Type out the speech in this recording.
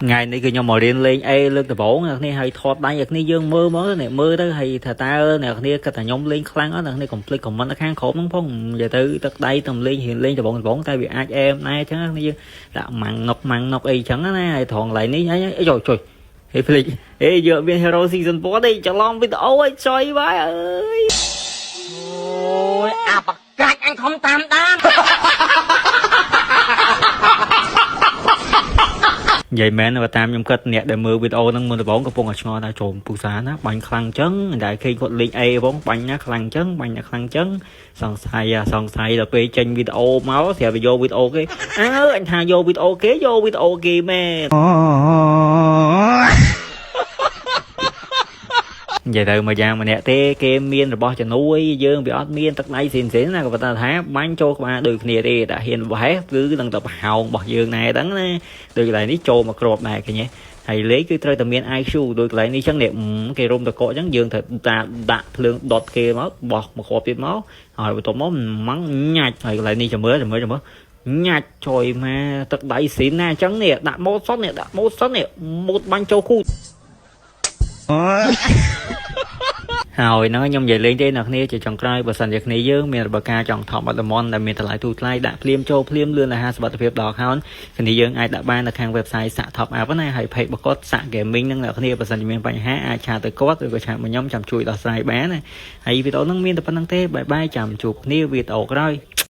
ថ្ងៃនេះគឺខ្ញុំមករៀនលេង A លើកដំបូងអ្នកគ្នាហើយថតដៃអ្នកគ្នាយើងមើលមកអ្នកមើលទៅហើយថាតើអ្នកគ្នាគិតថាខ្ញុំលេងខ្លាំងអត់អ្នកគ្នាកុំភ្លេច comment នៅខាងក្រោមហ្នឹងផងនិយាយទៅទឹកដៃតំលេងរៀនលេងដំបូងដំបូងតែវាអាចអែមដែរអញ្ចឹងគ្នាយើងដាក់ម៉ាំងណុកម៉ាំងណុកអីអញ្ចឹងណាហើយត្រង់កន្លែងនេះហើយចុយចុយហេភ្លេចហេយកមាន Hero Season 4ទេច្រឡំវីដេអូឲ្យចុយបាយអើយ អូយអាបកាច់អញខំតាមដាន និយាយមែនបើតាមខ្ញុំគិតអ្នកដែលមើលវីដេអូហ្នឹងមុនដំបូងកំពុងតែឆ្ងល់ថាចូលពូសាណាបាញ់ខ្លាំងចឹងតែឃើញគាត់លេង A ផងបាញ់ណាខ្លាំងចឹងបាញ់ណាខ្លាំងចឹងសង្ស័យអាសង្ស័យដល់ពេលចេញវីដេអូមកស្រាប់តែយកវីដេអូគេអើអញថាយកវីដេអូគេយកវីដេអូគេមែន និយាយទៅមួយយ៉ាងម្នាក់ទេគេមានរបស់ជំនួយយើងវាអត់មានទឹកដៃស៊ីនស៊ីនណាក៏ប៉ុន្តែថាបាញ់ចូលក្បាលដូចគ្នាទេតែហ៊ានបហេះគឺនឹងតែប្រហោងរបស់យើងណែហ្នឹងណាដូចកន្លែងនេះចូលមកគ្រាប់ដែរឃើញទេហើយលេខគឺត្រូវតែមាន IQ ដូចកន្លែងនេះចឹងនេះគេរុំតកកចឹងយើងត្រូវតាដាក់ភ្លើងដុតគេមកបោះមកគ្រាប់ទៀតមកហើយបន្ទាប់មកម៉ាំងញាច់ហើយកន្លែងនេះចាំមើលចាំមើលចាំមើលញាច់ចុយមកទឹកដៃស៊ីនណាអញ្ចឹងនេះដាក់ម៉ូតសុតនេះដាក់ម៉ូតសុតនេះម៉ូតបាញ់ចូលគូ ហើយហ្នឹងខ្ញុំនិយាយលេងទេអ្នកគ្នាជាចុងក្រោយបើសិនជាគ្នាយើងមានរបាយការណ៍ចង់ថតបាត់តំនដែលមានតម្លៃទូថ្លៃដាក់ភ្លាមចូលភ្លាមលឿនរហ័សសុវត្ថិភាពដល់ account គ្នាយើងអាចដាក់បាននៅខាង website សាក់ top up ណាហើយ page របស់គាត់សាក់ gaming ហ្នឹងអ្នកគ្នាបើសិនជាមានបញ្ហាអាច chat ទៅគាត់ឬក៏ chat មកខ្ញុំចាំជួយដោះស្រាយបានណាហើយវីដេអូហ្នឹងមានតែប៉ុណ្្នឹងទេbye bye ចាំជួបគ្នាវីដេអូក្រោយ។